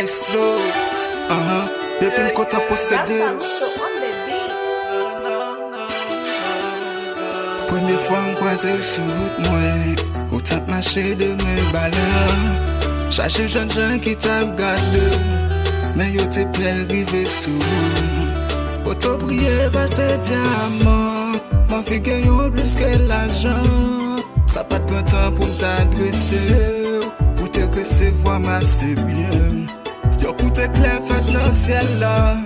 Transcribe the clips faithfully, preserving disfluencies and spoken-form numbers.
Slow, ahan, depi m kontan posede w. Premye fwa m kwaze w sou wout mwen, ou t ap mache de men ba lè. Chaje jèn jan ki t ap gade w, men yo te pè rive sou ou. Poto briye pase dyaman, m anvi gen yon plis ke lajan. Sa pa t pran tan pou m ta adrese w, ou te resevwa m ase byen. Yon kout eklè fèt nan syèl la.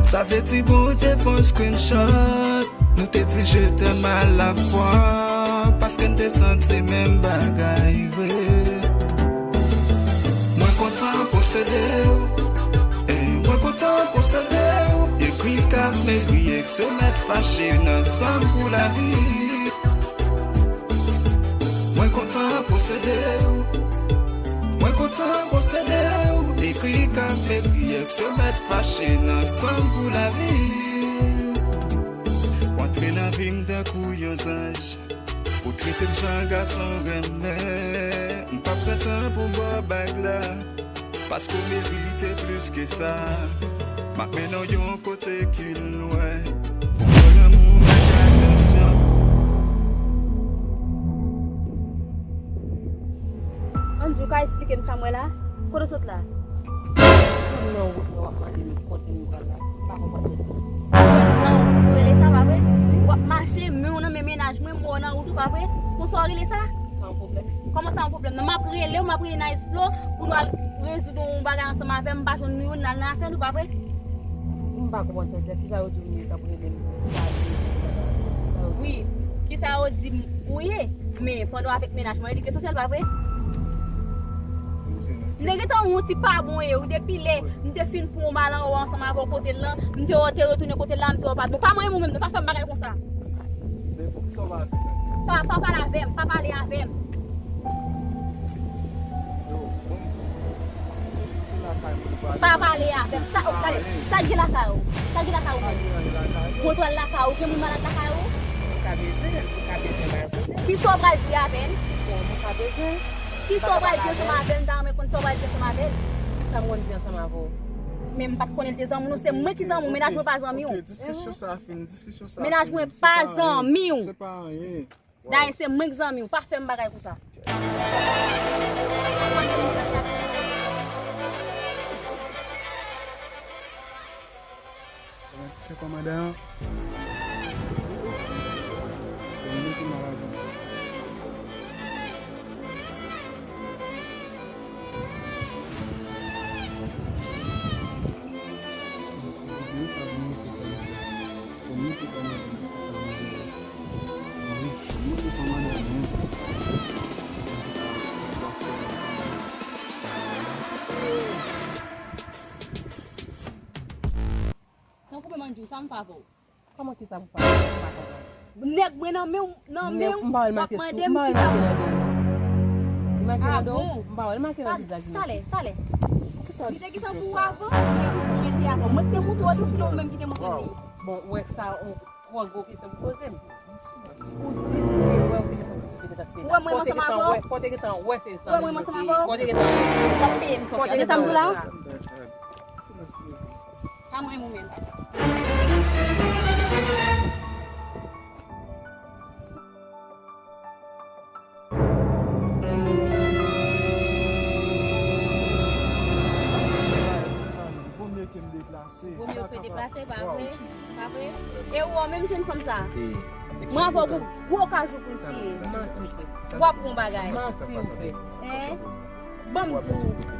Sa vle di Bondye fè yon screenshot. Nou te di je t'aime à la fois, paske n te santi menm bagay vre. Mwen kontan posede w, e mwen kontan posede w. Ekri kat meri ek se mèt fache nan sanm pou lavi. Mwen kontan posede w. Mwen kontan posede w. Ekri kat meri ek se mèt fache nan sanm pou lavi. W antre nan vi m tankou yon zanj. Ou trete m jan gason renmen. M p ap pran tan pou m ba w bag la. Paske w merite plis ke sa. M ap mennen w yon kote ki lwen. Pou m ba w lanmou m ak atansyon. Andrew, ka eksplike m sa m wè la? Kote w sot la? Kòm nan wout mwen w ap mande m kote m pral la. M pa konprann tèt mwen. Nan wout ou rele sa, pa vre? Wi. W ap mache, men w nan men mennaj mwen, m wè w nan wout ou, pa vre? Konsa w rele sa? Sa yon pwoblèm? Kòman sa yon pwoblèm? Non, m ap rele w, m ap rele Nice Flow pou nou al rezoud yon bagay ansanm avè m, m pa jwenn nou yo, n al nan afè nou, pa vre? M pa konprann sa w di a. Kisa yo di w menm k ap rele m? Wi, kisa yo di m ou ye? Men pandan w avèk mennaj mwen, li ke sosyal, pa vre? M te gentan wont, ti pa bon ye, wi, depi lè m te fin pran w m al anwo ansanm avè w kote l lan, m te wè w te retounen kote l la, m te wè w pa t bon. Pa manyen m ou menm, non, pa fè m bagay konsa. Pa, pa pale avè m, pa pale avè m. Pa pale avè m. Sa, oh, gade, sa gen lakay ou? Sa gen lakay ou menm? Mwen pral lakay ou, gen moun malad lakay ou? Ou ka bezwen, ou ka bezwen bay kote. Kisa w pral di avè l? Bon, ou ka bezwen. Kisa w pral di ansanm avè l? M ta renmen konn sa w pral di ansanm avè l. Sa m konn di ansanm avè w? Men m pa t konnen l te zanmi w, non, se mwen ki zanmi w, mennaj mwen pa zanmi w. Ok, diskisyon sa a fini, diskisyon sa a fini. Mennaj mwen pa zanmi w. Se pa anyen. Dayè se mwen k zanmi w, pa fè m bagay konsa. Se kòmandan an. Tankou menm Andrew, sa m fè avè w? Kòman kisa pou fè? M pa konprann. Nèg mwen nan men w, nan men w, w ap mande m kisa pou fè. Li make nan do w? M pa wè l make nan vizaj li. Talè, talè. Li te gentan pou w avan, li te pou mwen, li te avan. Mwen ki te montre w li, sinon ou menm ki te montre m li? Bon, ou wè sa, yon twò gwo kesyon pou poze m. Ou di m ke wè ou te gentan santi li te gentan fè la. Ou wè mwen ansanm avè w? Fò te gentan wè, fò te gentan wè se zanmi. Ou wè mwen ansanm avè w? Fò te gentan, w ap peye m sa w fè. Tande sa m di w la? Silans, silans. Pa mwen ou menm. Vomye ke m deplase. Vomye ke deplase, pa vre? Pa vre? E ou wè menm jèn fanm sa? Mwen avè w pou gwo kajou pou n siye. Manti w fè. W ap pran bagay. Manti w fè. Hein? Ban m di w.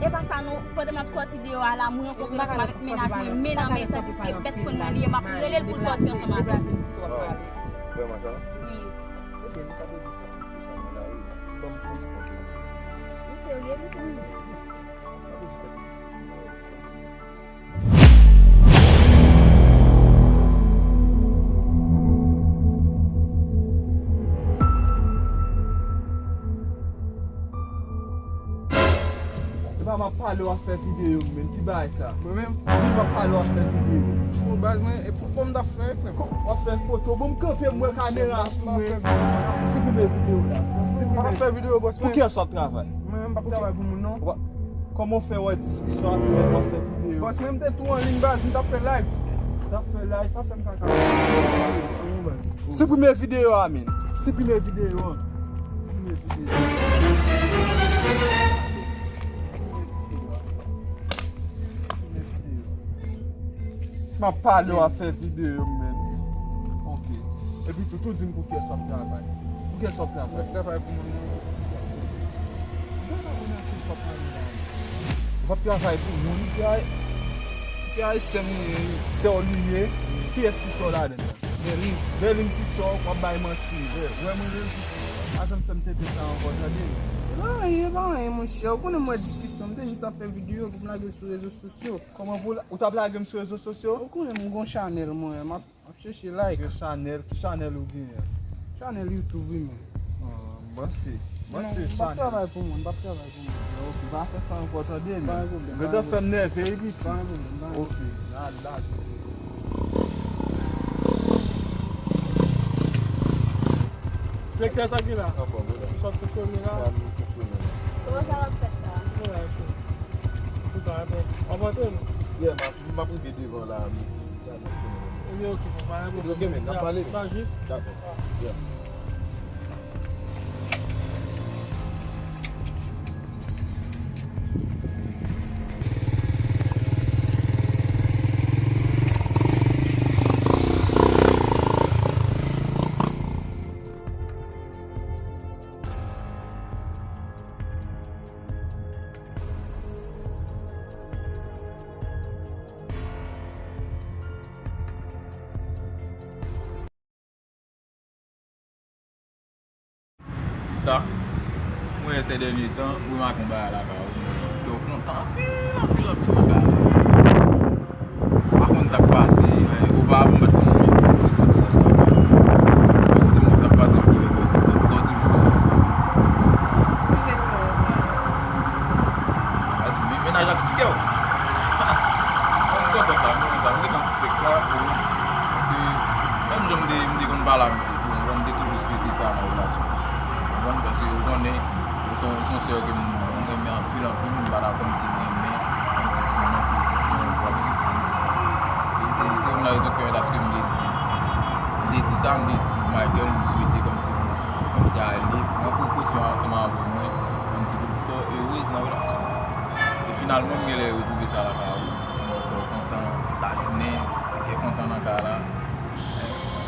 E pa sa non, pandan m ap sòti deyò a la, m rankontre ansanm avèk mennaj mwen, men nan men, tandiske best friend mwen li ye, m ap rele l pou l sòti ansanm avè m. Vrèman sa? Wi. Ebyen, li pa bezwen fè tout sa nan lari. Ban m fè yon ti pran kè. Ou serye, mesye? Li pa bezwen fè tout sa. Epa m ap pale w ap fè videyo, men ki bagay sa? Mwen menm? Wi, m ap pale w ap fè videyo. Bon, baz mwen, e pou kòman m t ap fè, frè? W ap fè foto. Bon, m kanpe, m wè kamera sou mwen. Siprime videyo la. Siprime. M ap fè videyo, bòs mwen. Pou kiyès w ap travay? Mwen menm, m p ap travay pou moun, non. Kòman w fè wè diskisyon ap fèt, w ap fè videyo? Bòs, men m te tou an liy, baz, m t ap fè live. Ou t ap fè live, pa fè m kaka. Anyen, baz. Siprime videyo a, men. Siprime videyo an. Siprime videyo. Siprime videyo a. M ap pale, w ap fè videyo, men. Ok. Epi tou, tou di m pou kiyès w ap travay. Pou kiyès w ap travay? M ap travay pou moun nan. M pa konnen a kiyès w ap pale la. W ap travay pou moun ki a, ki a sè m, sè w li ye. Kiyès ki sè w ladan l? Berlin. Berlin ki sè w, w ap bay manti. Wè, wè mwen menm, pa janm fè m tenten sa ankò, tande? E pa anyen, e pa anyen, monchè. Ou konnen mwen diskisyon, m te jis ap fè videyo pou m lage sou rezo sosyo. Kòman pou la, ou t ap lage m sou rezo sosyo? Ou konnen m gon chanèl mwen, m ap, m ap chèche like. Gen chanèl, ki chanèl ou genyen? Chanèl YouTube, wi, men. Ah, m panse, m panse chanèl. Non, m p ap travay pou moun, m p ap travay pou moun. Ok, pa fè sa ankò, tande, men. Pa gen pwoblèm, pa gen pwoblèm. Gentan fè m nève, wi, piti. Pa gen pwoblèm, pa gen pwoblèm. Ok, la, la. Direktè, sa ki la? Anfòm, wi. Sa w fonksyone la? Sa m fonksyone la. Kòman sa w ap fèt la? Wi, la, chou. Ou ka, w ap antre, non? Yeah, m ap, m ap rive devan la, m ap di, la, m ap fini. Ebyen, ok, pa gen pwoblèm. Ok, men, n ap pale, men. Sa jis. Dakò. Yeah. Sista, mwen, sè dènye tan, mwen remake yon bagay lakay ou, mwen, ke w kontan anpil, anpil, anpil lakay la. M pa konn sa k pase, men oparavan m pa t konn yon moun ki sou rezo sosyo sa. Di m sa k pase, m kite kò, kò toujou. Sa di, men mennaj la sou kè w. Mwen, m kontan sa, m kontan sa, m gentan sispèk sa, wi. Paske menm jan m te, m te konn pale a misye, bon, m te toujou swete sa nan relasyon. Ou konprann? Paske ou konnen, ou se yon, se yon sè ke m, m renmen anpil, anpil, m pa ta kòmsi m renmen, kòmsi pou nan pozisyon pou ap soufri konsa. E se, se youn nan rezon ki pèmèt aske m te di, m te di sa, m te di Michael, m swete kòmsi pou, kòmsi ale, pran prekosyon ansanm avè mwen, kòmsi pou l fè w erez nan relasyon an. E finalman, m genlè retwouve sa lakay ou, mwen fè w kontan, lajounen, fè kè kontan nan kay la.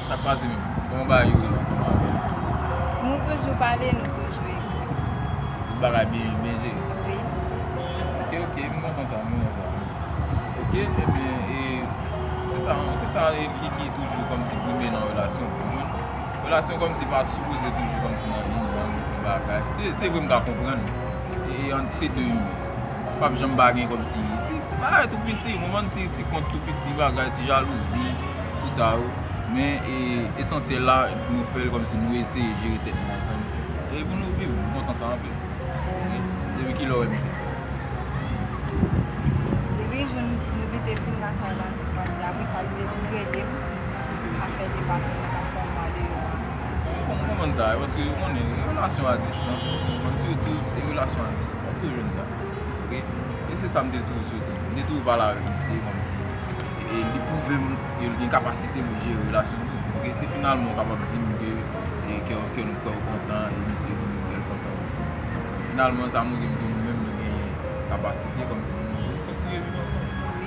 Sa k pase menm? Kòman bagay yo ye ansanm avè w? Nou toujou pale, nou toujou ekri. Tout bagay byen, byen jere? Wi. Ok, ok, m kontan sa, m kontan sa. Ok, ebyen, e, se sa, se sa, e, ki, ki toujou kòmsi prime nan relasyon pou mwen. Relasyon kòmsi pa sipoze toujou kòmsi nan inyon, yon bagay. Se, se vre m ka konprann. E, ant se de imen. P ap janm pa gen kòmsi ti, ti bagay tou piti, ou konprann, ti, ti kont tou piti, bagay, ti jalouzi, tout sa yo. Men, e, esansyèl la, nou fè l kòmsi nou eseye jere tèt nou ansanm. E pou nou viv, m kontan sa anpil. Depi kilè w wè misye? Depi jou nou kite fin lakay la, nou pase. Apre sa, li te vin rele m, ap fè depasman, ap fè mwa deyò a. Kòman, kòman sa ye? Paske ou konnen, relasyon a distans, ou konprann, sitou, e relasyon a distans, w ap toujou jwenn sa. Ok? E se sa m te toujou swete. M te toujou pale avèk misye, kòmsi, e li pwouve m ke l gen kapasite pou l jere relasyon l tou. Ok? Si finalman w kapab di m ke, e, ke, ke nou fè w kontan, e misye di m ke l kontan osi. Finalman, sa montre m ke nou menm nou genyen kapasite, kòmsi pou nou kontinye viv ansanm. Wi.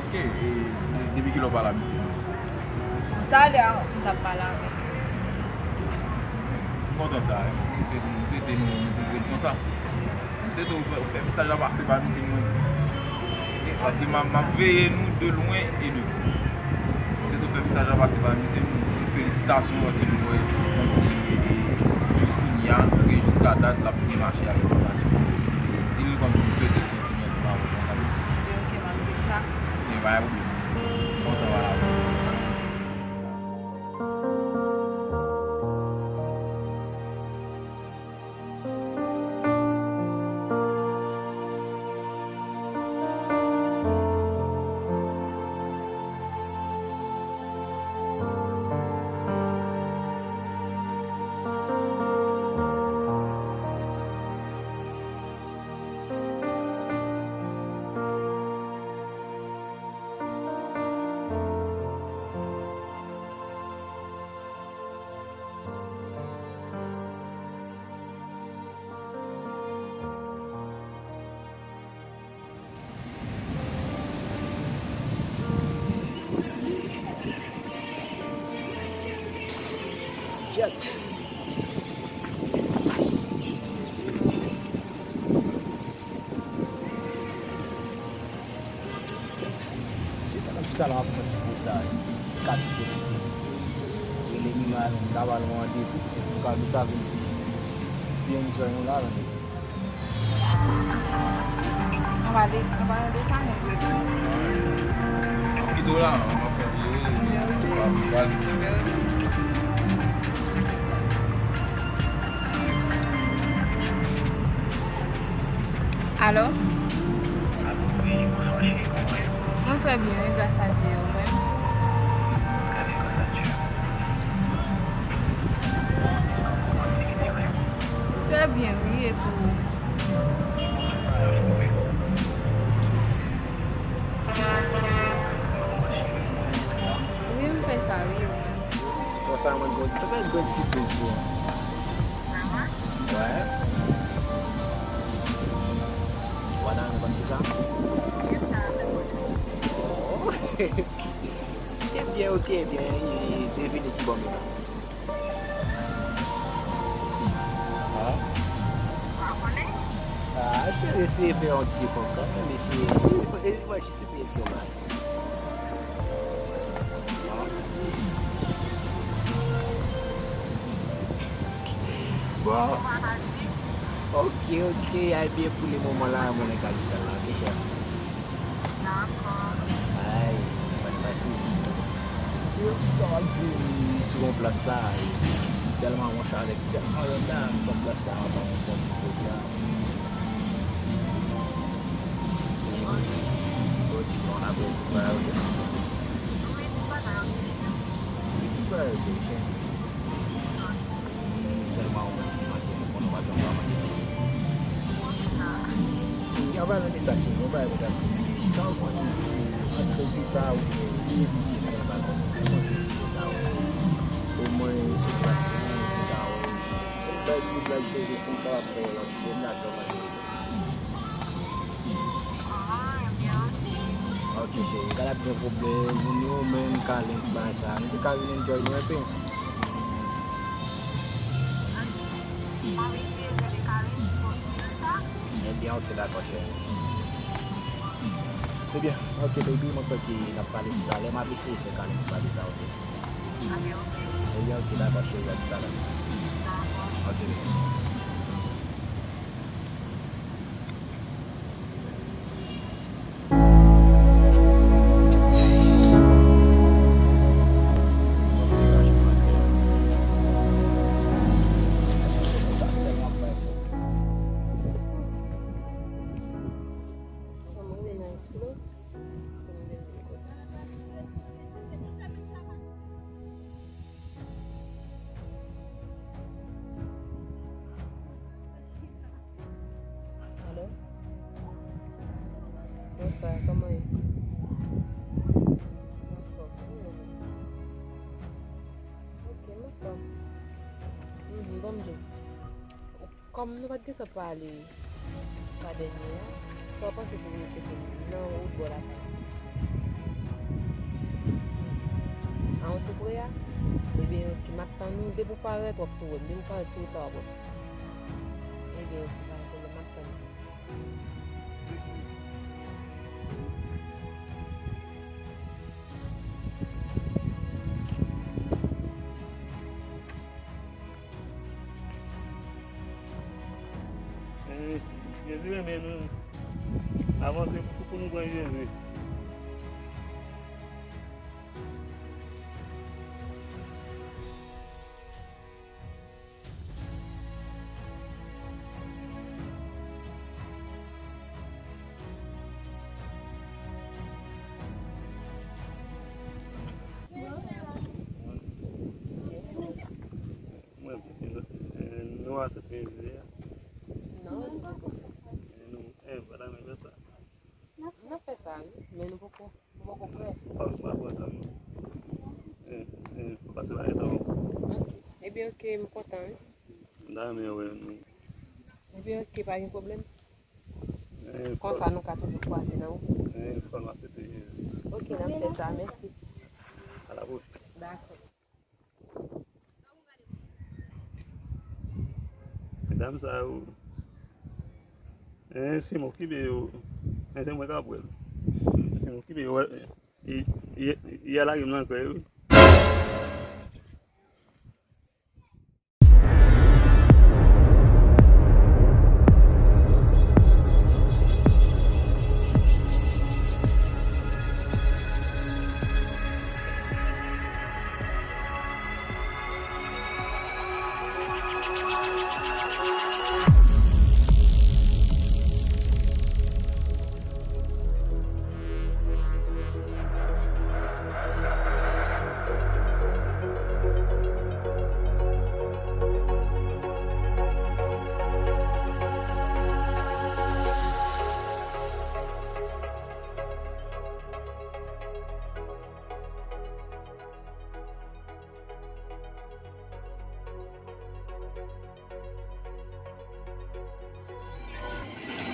Ok, e de-, depi kilè w pale a misye? Talè a, m t ap pale avè l. M kontan sa, wi. M swete, m swete nou, nou toujou ret konsa. M swete w fè, w fè mesaj la pase ba misye mwen. Ok, paske m ap, m ap veye nou de lwen e de pre. M swete w fè mesaj la pase ba misye, m di l felisitasyon paske nou wè kòmsi, e, jis kounye a, ok, jiska dat, l ap byen mache avèk relasyon. E di l kòmsi m swete l kontinye ansanm avè w konsa. Ok, ok, m ap di l sa. Gen pa gen pwoblèm. M kontan pale avè w. Talè m ap pran ti poz la wi. M ka tou pwofite. Rele Mima, nou ka ba l yon randevou, nou ka, nou ka vin fi enjoy nou la, men. Anba de, anba de sa menm. Kite w la, anba fè vye, anba fè vye. Alo? Mwen trè byen, wi, gras a Dye, ou menm? Trè byen, wi, e pou ou? Wi, m fè sa, wi. Konsa, mwen gen yon trè grenn sipriz pou ou. Wè. Ou pa ta renmen konn kisa? Oh. Ebyen, oke, ebyen, devine ki bò m ye la. Ah. Ah, je vais essayer de faire un petit effort quand même, essayer, essayer, essayer, essayer, essayer, essayer. Bon. Ok, ok, ay byen pou le moman la, mwen nan kapital la, ok, chè. Dakò. Ay, sa k pase? Yo, kòman di sou yon plas la, tèlman mwen chale, tèlman rèd la, m sot plas la, m ap pran yon bon ti poz la. Bon, ti bon, apre tout bagay, ok? Wi, tout bagay, ok, chè. Sèlman ou menm ki manke m, ou konnen w pa janm pa manke m. Yon bagay nan estasyon, yon bagay mwen t ap di, sa w panse se antre pita oubyen resi tcheke nan balkon? Sa w panse si yo ta wè omwen sou plas la, yo te ka wè yon bèl ti plaj Flores pou m kapab fè yon ti pwomnad, sa w panse? Ok, cheri, pa t ap gen pwoblèm. Moun yo menm, Kalens, bagay sa. Nou te ka vin enjoy nou enpe. Ebyen, ok, dakò, cheri. Ebyen, ok, baby, mwen kwè ke n ap pale toutalè. M ap eseye fè Kalens pale sa osi. Ebyen, ok, dakò, cheri, a toutalè. Ok, baby. Alo? Bonswa, kòman w ye? M anfòm, kòman w ye menm? Ok, m anfòm. Mhm, bon, m di w. Kòm nou pa t gentan pale fwa dènye a, sa w panse si nou mete nou nan wout bò lakay? A yon tou pre a? Ebyen, ok, m ap tann ou. Depi w parèt, w ap twouve m. Depi w parèt sou wout la, w ap wè m. Ebyen, ok, pa gen pwoblèm, m ap tann ou. Eh, Jezi renmen nou. Avanse pou, pou nou pran Jezi. Mwen, eh, nou a sèt mezi a. Non, nou poko. Eh, nou, eh, pa ta renmen fè sa. N ap fè sa, wi, men nou poko, nou poko prè. Fòk nou pa pran tan, non. Eh, eh, fò pase pa gen tan, non. Ok. Ebyen, ok, m kontan, wi. M ta renmen wè nou. Ebyen, ok, pa gen pwoblèm. Eh, fò- Konsa nou ka toujou kwaze nan wout. Eh, fò nou aksepte Jezi. Ok, n ap fè sa, mèsi. A la pwochèn. Dakò. Medam sa yo, eh, si m okipe yo, eh, se mwen k ap wè l. Si m okipe yo, eh, Yè, yè, yè lage m nan krèy wi.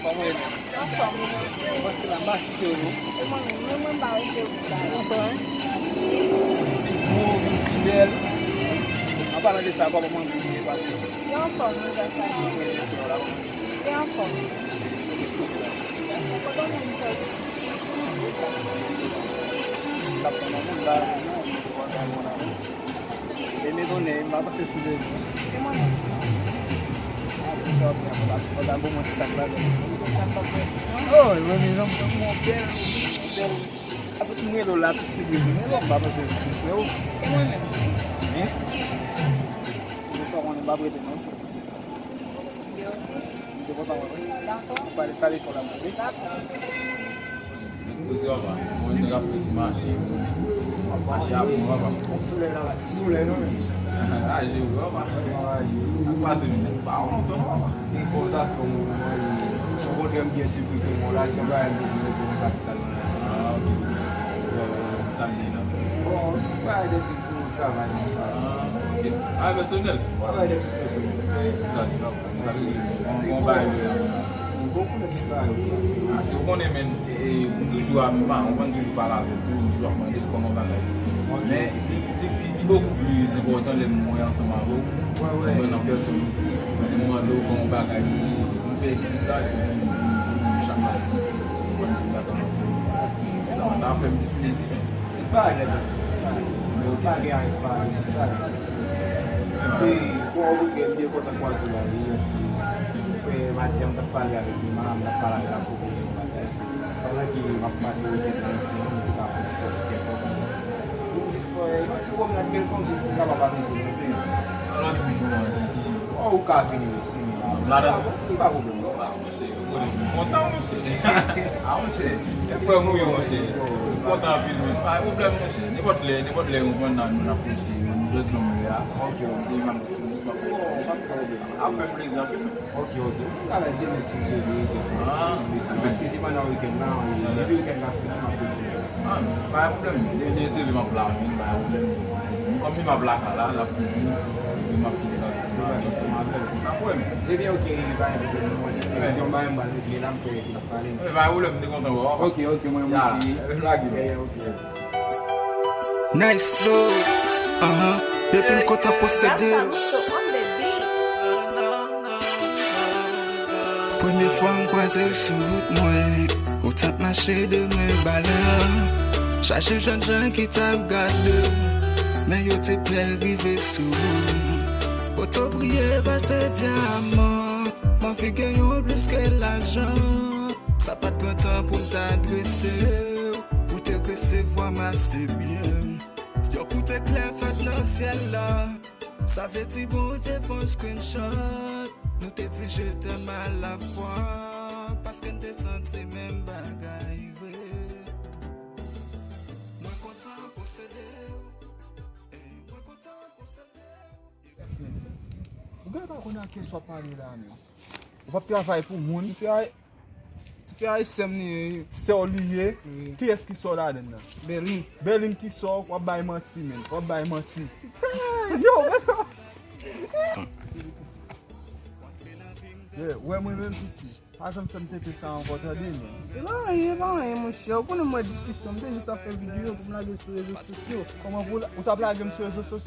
Kòman w ye menm? Anfòm. Ou panse la, m pa sise w non. E mwen menm, mwen, mwen m pa wè se ou ki ba yo. Ou konprann? Vin pi gwo, vin pi bèl. An palan de sa, kòman manmi w ye, papi w? Yo anfòm, wi, gras a Dye. Yo anfòm. Kote w menm soti? L ap pran nan moun la, non, li te kontan moun la. E m etone, m pa panse si se li. E mwen menm. Ah, pou sa w ap fè, fò ta, fò ta bon mwen ti tak ladan. Sa pa bon. Oh, e mwen menm, mwen bèl, bèl. A tout moun rele w la, tout se Brezil. Men bon, m pa panse si se ou. E mwen menm. Hein? Pou sa w konnen, m pa prete non. Yo, ok. M te kontan wè w. Dakò. Pale, salye fò la, wi. Dakò. Mwen poze papa, mwen nèg ap fè ti mache. Mache ap mwen papa. Ti solèy la, ti solèy non men. Raje wi papa. Raje. Ap pase m pa lontan non papa. E konsa fè yon moman, e, o kontrè m byen siprize mwen la, se yon bagay m te vin mete nan kapital mwen la. Ah, ok. Sa l ye la? Bon, bagay de tout pou travay. Ah, ok. Ah, pèsonèl? Bagay de tout pèsonèl. Eh, se sa ki pa bon. Sa ki bon, bon bagay yo la. Bon pou lè ti bagay yo la. Ah, si w konnen, men, e, e, m toujou a, m pa, m konn toujou pale avè l tou, m toujou ap mande l kòman bagay yo. Ok. Men, se, se pi, li bokou pli enpòtan lè m wè ansanm avè w. Wè, wè. Mwen nan pèsòn isi, m mande w kòman bagay yo ye, m fè ekip la, epi m, m di w chak la di, m konn bagay yo fè. Sa, sa fè m plis plezi, men. Tout bagay nèt. Tout bagay. Tout bagay, tout bagay. E, bon, ou gen byen kontan kwaze w la, wi, mèsi. E, maten an, m t ap pale avèk Nima, m t ap pale avè l apwopo de yon bagay, so, pandan ke m ap pase wikenn nan isi an, nou te ka fè yon ti sòti kèlkonk. Nou jis fè yon ti pwomnad kèlkonk, jis pou n kapab amize nou, men. Alò, di m kòman, ki, ki... Oh, ou ka vini isi, Nima. Ladan. Li pa pwoblèm, non. Monchè, ou konnen m kontan, monchè. Ah, monchè, e frè m ou ye, monchè. M kontan anpil, wi. Pa gen pwoblèm, monchè. Nenpòt lè, nenpòt lè, ou konn nan, nou ap poste, nou jès nonm lè a. Ok, ok. Demen m disponib, m ap fè. Oh, pa de pwoblèm. Ap fè m plezi anpil, wi. Ok, ok. M ka wè demen si Dye vle, gen pwoblèm. Ah. Paske se pandan wikenn nan, wi. Depi wikenn nan fini, m ap vini. Ah, non, pa gen pwoblèm. Demen se vre m ap la, wi, pa gen pwoblèm. Kòm li m ap lakay la, l ap tou di m, epi m ap kite l ansanm avè l. Pa pwoblèm. Ebyen, ok, pa gen pwoblèm. Si yon bagay m pral regle la, m kwè epi n ap pale. Eh, pa gen pwoblèm, m te kontan wè w. Ok, ok, mwen, mwen osi. Ya, lage. Yeah, yeah, ok. Nice flow, uh-huh. Depi m kontan posede. Premye fwa m kwaze w sou wout mwen, ou t ap mache de men ba lè. Chaje jènjan ki t ap gade w, men yo te pè rive sou ou. Po w briye pase dyaman, m anvi gen yon plis ke lajan. Sa pa t pran tan pou m ta adrese w, ou te resevwa m ase byen. Yon kout eklè fèt nan syèl la. Sa vle di Bondye fè yon screenshot. Nou te di je t'aime à la fois, paske n te santi menm bagay vre. Mwen kontan posede w. Ey, mwen kontan posede w. Ou gen pa konn a keswa pale la menm. Ou p ap travay pou moun. Ti frè, ti frè ayisyen m li ye. Sè w li ye? Wi. Kiyès ki sè w ladann nan? Berlin. Berlin ki sè w? W ap bay manti, menn. W ap bay manti. Yo, yo, wè mwen menm piti. Pa janm fè m tete sa ankò, tande, menn. E pa anyen, e pa anyen, monchè. Ou konnen m wè diskisyon. M te jis ap fè videyo pou m lage sou rezo sosyo. Kòman pou w la-, ou t ap lage m sou rezo sosyo?